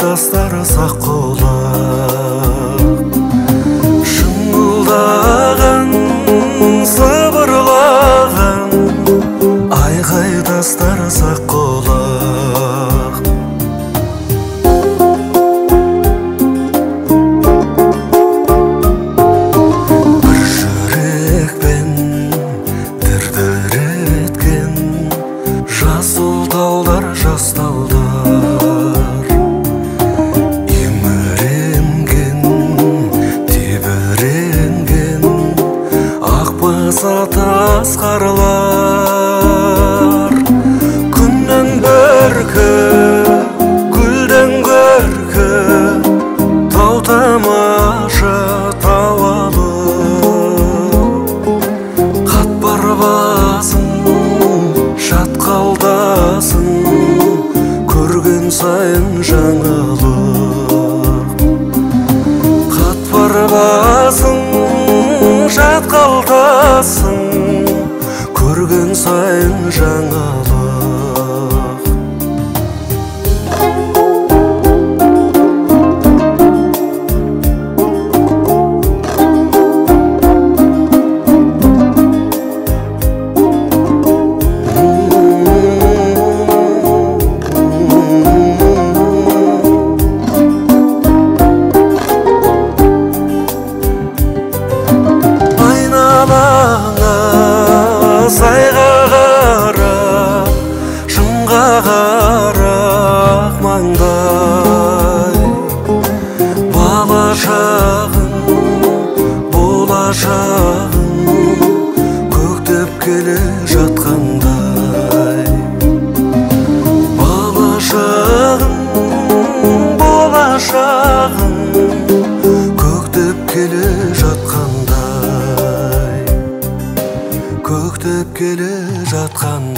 тастар сақ құлақ. Шыңылдаған, сыбырлаған айғай тастар сақ құлақ. Бір жүрекпен дір-дір еткен жасыл талдар, жас талдар. Еміренген, тебіренген ақ баса тас қарлар. Күннің бөркі, гүлдің көркі, тау тамаша, тау алып. Қатпар басың, шатқалдасың, көрген сайын жаңалық. Қатпар басың, шатқалдасың, көрген сайын жаңалық. Айналаңа сайға қарап, шыңға қарап маңдай. Бала шағың, болашағың көктеп келе жатқандай. Бала шағың, болашағың көктеп келе жатқандай. Көктеп келе жатқандай.